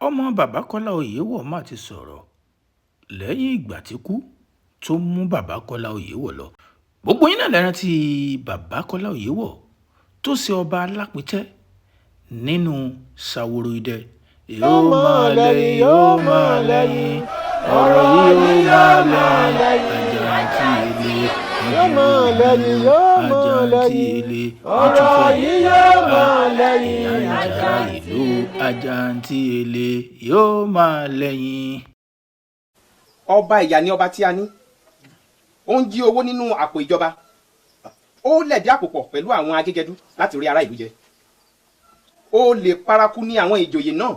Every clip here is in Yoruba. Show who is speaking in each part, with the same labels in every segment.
Speaker 1: Ọmọ bàbá Kọ́lá Oyèwọ̀ ma ti sọ̀rọ̀ lẹ́yìn ìgbà tí ikú tó mú bàbá Kọ́lá Oyèwọ̀ lọ. Gbogbo yín náà lẹ rántí bàbá Kọ́lá Oyèwọ̀ tó ṣe ọba Alápìtẹ́ nínú Ṣaworoidẹ.
Speaker 2: Yóò máa lẹ́yìn, yóò máa lẹ́yìn, ọ̀rọ̀ yìí yóò máa lẹ́yìn.
Speaker 1: Àjàntí ilé,
Speaker 2: Yóò máa lẹ́yìn, yóò máa
Speaker 1: àjàntí
Speaker 2: lẹ́yìn,
Speaker 1: ilé,
Speaker 2: ọ̀rọ̀ yìí yóò máa lẹ́yìn.
Speaker 1: Ìyá ìlú àjàntí ilé yóò máa lẹ́yìn.
Speaker 3: Ọba ìyà ni ọba tí a ní. Ó ń jí owó nínú àpò ìjọba, ó lẹ̀dí àpò pọ̀ pẹ̀lú àwọn agégẹdú láti rí ará ìlú jẹ. Ó lè paraku ní àwọn ìjòyè náà.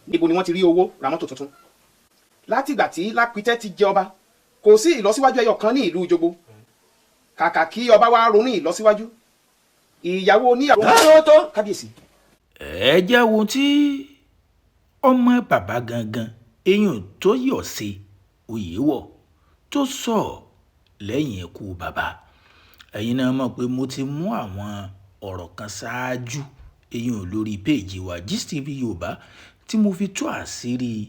Speaker 3: Níbo ni wọ́n ti rí owó ra mọ́tò tuntun? Látìgbà tí Lápítẹ́ ti jẹ ọba, kò sí ìlọsíwájú ẹyọ kan ní ìlú Ìjogbo. Kàkà kí ọba wa ronú ìlọsíwájú, ìyàwó oníyàwó tó kábíyèsí.
Speaker 1: Ẹ jẹ́ ohun tí ọmọ bàbá gangan, eyín tó yọ̀ sí Oyèwọ̀, tó sọ lẹ́yìn ikú bàbá. Ẹ̀yin náà mọ̀ pé mo ti mú àwọn ọ̀rọ̀ kan ṣáájú, eyín lórí péèjì wa Gist TV Yorùbá, tí mo fi tú àṣírí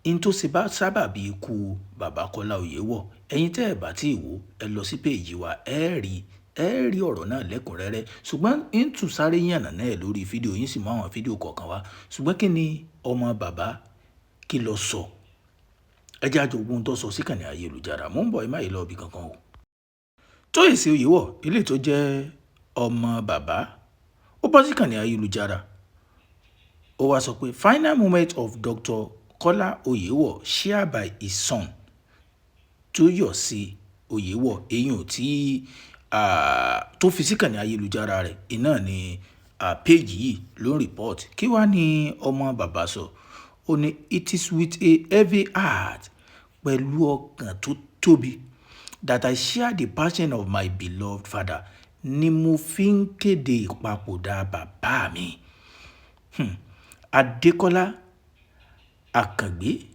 Speaker 1: in tó ṣe bá sábàbí ikú bàbá Kọ́lá Oyèwọ̀. Ẹ̀yin tẹ́ ẹ̀ bá tí ì wò, ẹ lọ sí péèjì wa, ẹ rí ọ̀rọ̀ náà lẹ́kùnrẹ́rẹ́. Ṣùgbọ́n ń tún sáré yànnà náà lórí fídíò yín, sì mú àwọn fídíò kọ̀ọ̀kan wá. Ṣùgbọ́n kí ni ọmọ bàbá kí lọ sọ? Ẹ jẹ́ àjọ ogun tó sọ síkànnì ayélujára. Mò ń bọ̀, ẹ má yìí lọ ibì kankan o. Tóyèsí Oyèwọ̀, ilé tó jẹ́ ọmọ bàbá, ó bọ́ síkànnì ayélujára, ó wá sọ pé, "Final moment of Dr. Kọ́lá Oyèwọ̀ shared by his son Tóyọ̀sí Oyèwọ̀." Eyín ò tí tó fi síkànnì ayélujára rẹ̀ iná ní péèjì yìí ló ń report. Kí wàá ní ọmọ bàbá sọ? Ó ní, "It is with a heavy heart," pẹ̀lú ọkàn tó tóbi, "that I share the passing of my beloved father," ni mo fi ń kéde ìpapòdà bàbá mi, Adékọ́lá Àkàngbé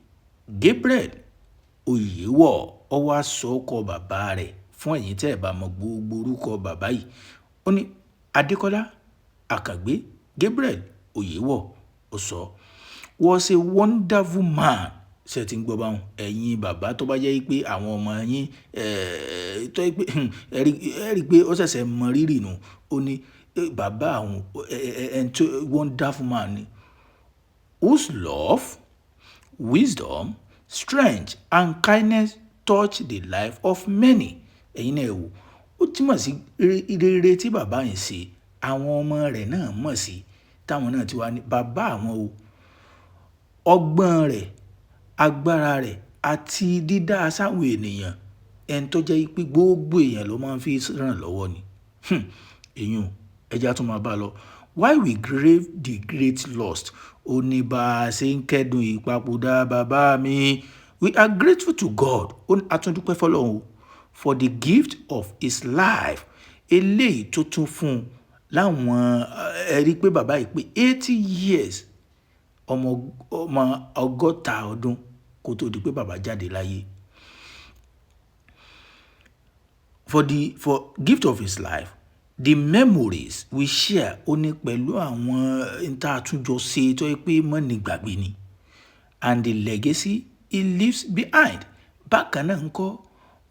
Speaker 1: Gabriel Oyèwọ̀. Ó wá sọ ọkọ bàbá rẹ̀ fún ẹ̀yin tẹ́ ẹ̀ bá mọ gbogbo orúkọ bàbá yìí. Ó ní Adékọ́lá Àkàngbé Gabriel Oyèwọ̀. Ó sọ, "Was a wonderful man." Ṣe ti ń gbọ́ báwọn? Ẹ̀yin bàbá tó bá jẹ́ pé àwọn ọmọ yín tó yẹ pé ẹ rí i pé ó ṣẹ̀ṣẹ̀ mọ rírì nù. Ó ní bàbá àwọn ẹn tó wonderful man ni, "whose love, wisdom, strength and kindness touch the life of many." Ẹ̀yin náà wò ó, túmọ̀ sí rere tí bàbá yẹn ṣe, àwọn ọmọ rẹ̀ náà mọ̀ sí, táwọn náà ti wá ní bàbá àwọn o. Ọgbọ́n rẹ̀, agbára rẹ̀ àti dídá sáwọn ènìyàn, ẹni tó jẹ́ pé gbogbo èèyàn ló máa ń fi ràn lọ́wọ́ ni. Èyún ẹja tún máa bá a lọ. "While we grieve the great loss," ó ní bá a ṣe ń kẹ́dùn ìpapòdà bàbá mi, "we are grateful to God," ó ní a tún dúpẹ́ fọlọ́run, "for the gift of his life," eléyìí tó tún fún un láwọn. Ẹ rí i pé bàbá yìí pé 80 years, ọmọ 60 ọdún kó tó di pé bàbá jáde láyé. For gift of his life, "the memories we share," ó ní pẹ̀lú àwọn níta àtúnjọ ṣe tó yẹ pé mọ́ni gbàgbé ni, "and the legacy he leaves behind." Bákan náà ńkọ́,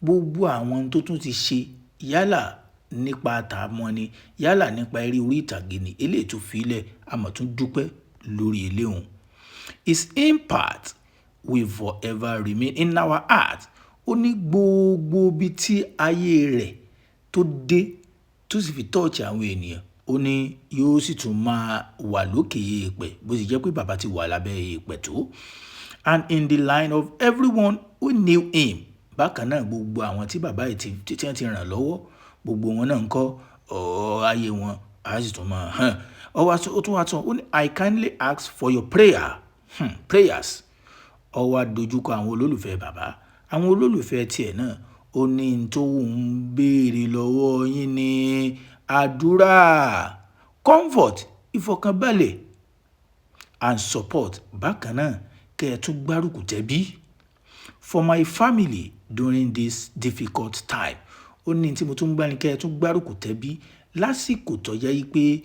Speaker 1: gbogbo àwọn tó tún ti ṣe, yálà nípa tààmọ́ ni, yálà nípa eré orí ìtàgé ni, eléyìí tó fi lẹ̀, àmọ́ tún dúpẹ́ lórí eléhùn. "His impact will forever remain in our heart." Ó ní gbogbo ibi tí ayé rẹ̀ tó dé, tó sì fi touch àwọn ènìyàn, ó ní yóò sì tún máa wà lókè èèpẹ̀, bó sì jẹ́ pé bàbá ti wà lábẹ́ èèpẹ̀ tó. "And in the line of everyone who knew him." Bákan náà, gbogbo àwọn tí bàbá yìí ti tí wọ́n ti ràn lọ́wọ́, gbogbo wọn náà ń kọ́ ọ̀ ayé wọn á sì tún máa hàn. Ó wá, ó tún wá tún, ó ní, "I kindly ask for your prayers." Ó wá dojúkọ àwọn olólùfẹ́ bàbá, àwọn olólùfẹ́ tiẹ̀ náà. Ó ní n tó ń béèrè lọ́wọ́ yín ní àdúrà, comfort, ìfọ̀kànbalẹ̀, and support. Bákan náà, kẹ́ ẹ tún gbárùkù tẹ́bí, "for my family during this difficult time." Ó ní tí mo tún gbá ní kẹ́ ẹ tún gbárùkù tẹ́bí lásìkò tó yẹ yí pé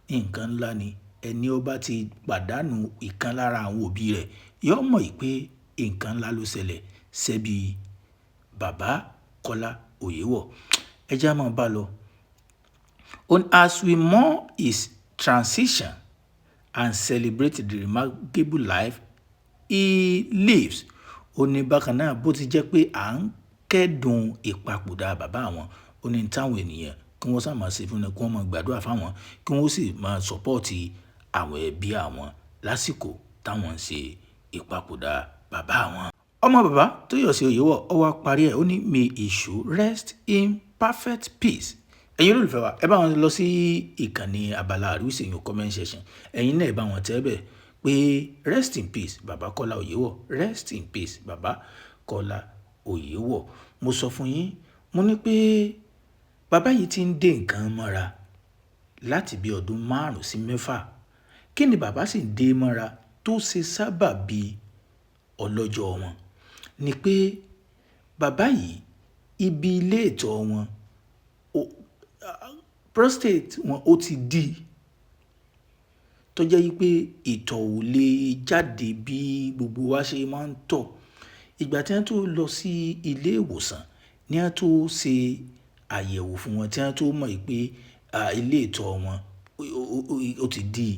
Speaker 1: nǹkan ńlá ni. Ẹni ó bá ti pàdánù ìkan lára àwọn òbí rẹ̀ yóò mọ̀ pé nǹkan ńlá ló ṣẹlẹ̀ sẹ́bi bàbá Kọ́lá Oyèwọ̀. Ẹ já máa bá lọ. As we mourn his transition and celebrate the remarkable life he lives. Ó ní bákan náà, bó ti jẹ́ pé à ń kẹ́dùn ìpapòdà bàbá àwọn, ó ní táwọn ènìyàn kí wọ́n sá máa ṣe fún wọn, kí wọ́n máa gbàdúrà fáwọn, kí wọ́n sì máa support àwọn ẹbí àwọn lásìkò táwọn ń ṣe ìpapòdà bàbá àwọn. Ọmọ bàbá Tóyọ̀sí Oyèwọ̀, ó wá parí ẹ̀, ó ní, "May he should rest in perfect peace." Ẹ̀yin olólùfẹ́ wa, ẹ bá wọn lọ sí ìkànnì abala àríwísí yìí, comment section, ẹ̀yin náà ẹ bá wọn tẹ́ bẹ̀ pé "Rest in peace, bàbá Kọ́lá Oyèwọ̀, rest in peace, bàbá Kọ́lá Oyèwọ̀." Mo sọ fún yín, mo ní pé bàbá yìí ti ń dé nǹkan mọ́ra láti bí ọdún 5 sí 6. Kí ni bàbá sì ń dé mọ́ra tó ṣe sábàbí ọlọ́jọ́ wọn? Ni pé bàbá yìí, ibi ilé ìtọ̀ wọn, prostate wọn, ó ti dí, tó jẹ́ wípé ìtọ̀ ò lè jáde bí gbogbo wa ṣe máa ń tọ̀. Ìgbà tí wọ́n tó lọ sí ilé ìwòsàn ní wọ́n tó ṣe àyẹ̀wò fún wọn, tí wọ́n tó mọ̀ pé ilé ìtọ̀ wọn ó ti dí,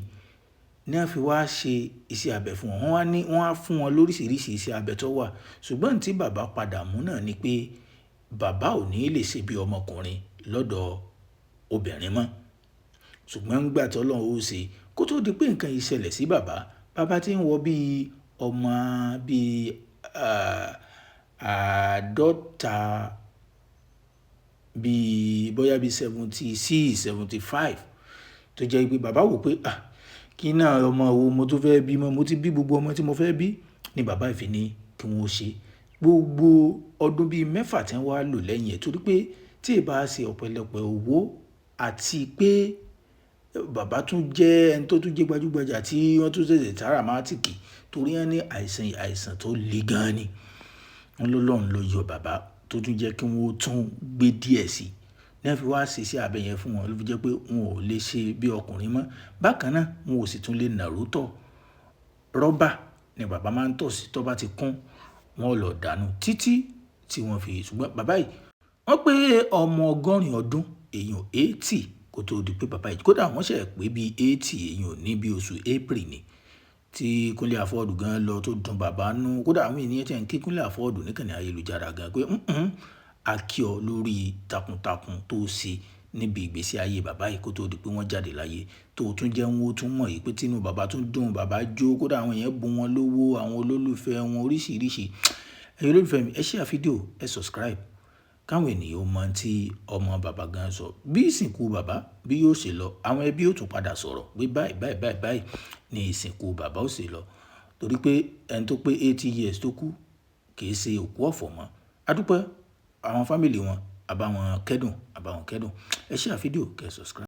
Speaker 1: ní wọ́n fi wá ṣe iṣẹ́ abẹ fún wọn. Wọ́n wá ní wọ́n á fún wọn lóríṣiríṣi iṣẹ́ abẹ tó wà, ṣùgbọ́n tí bàbá padà mú náà ni pé bàbá ò ní lè ṣe bí ọmọkùnrin lọ́dọ̀ obìnrin mọ́. Ṣùgbọ́n nígbà tí Ọlọ́run ó ṣe, kó tó di pé nǹkan yìí ṣẹlẹ̀ sí bàbá, bàbá tí ń wọ bí ọmọ bí 50, bí bóyá bí 76, 75, tó jẹ́ pé bàbá wò pé, "Ah, kí náà ọmọ wo mo tó fẹ́ bí mọ́? Mo ti bí gbogbo ọmọ tí mo fẹ́ bí." Ni bàbá yìí fi ní kí wọ́n ṣe. Gbogbo ọdún bí 6 tí wọ́n wá lò lẹ́yìn ẹ̀, torí pé tí ì bá ṣe ọ̀pọ̀lọpọ̀ owó àti pé bàbá tún jẹ́ ẹni tó tún jẹ́ gbajúgbajà tí wọ́n tún ṣẹ̀ṣẹ̀ sára mátìkì, torí wọ́n ní àìsàn, àìsàn tó le gan ni. Wọ́n lọ́lọ́run ló yọ bàbá tó tún jẹ́ kí wọ́n tún gbé díẹ̀ sí i. Ní wọ́n fi wá ṣe iṣẹ́ abẹ yẹn fún wọn, ló fi jẹ́ pé wọn ò lè ṣe bí ọkùnrin mọ́. Bákan náà, wọn ò sì tún lè nàró tọ̀. Rọ́bà ni bàbá máa ń tọ̀ sí, tó bá ti kún, wọn ò lọ dànù títí tí wọ́n fi. Ṣùgbọ́n bàbá yìí, wọ́n pé ọmọ 80 ọdún, èèyàn 80, kó tó di pé bàbá yìí, kódà wọ́n ṣẹ̀ pé bí 80, èèyàn ní bí oṣù April ni tí Kúnlé Afọ́ọ̀dù gan lọ tó dùn bàbá nú. Kódà àwọn ènìyàn tí ń kí Kúnlé Afọ́ọ̀dù níkànnì ayélujára gan pé a kí ọ lórí takuntakun tó ṣe níbi ìgbésí ayé bàbá yìí kó tó di pé wọ́n jáde láyé, tó tún jẹ́ wọn ó tún mọ̀ yìí pé tínú bàbá tún dùn, bàbá jó. Kódà àwọn èèyàn bùn wọn lówó, àwọn olólùfẹ́ wọn oríṣiríṣi. Ẹ̀yin olólùfẹ́ mi, ẹ share fídíò, ẹ subscribe, káwọn ènìyàn ó mọ tí ọmọ bàbá gan sọ. Bí ìsìnkú bàbá bí yóò ṣe lọ, àwọn ẹbí ó tún padà sọ̀rọ̀ pé báyìí báyìí báyìí báyìí ni ìsìnkú bàbá ó ṣe lọ, torí pé ẹni tó pé 80 years tó kú kì í ṣe òkú ọ̀fọ̀ mọ́. A dúpẹ́ àwọn family wọn, àbá wọn kẹ́dùn, àbá wọn kẹ́dùn. Ẹ share fídíò, kẹ́ subscribe.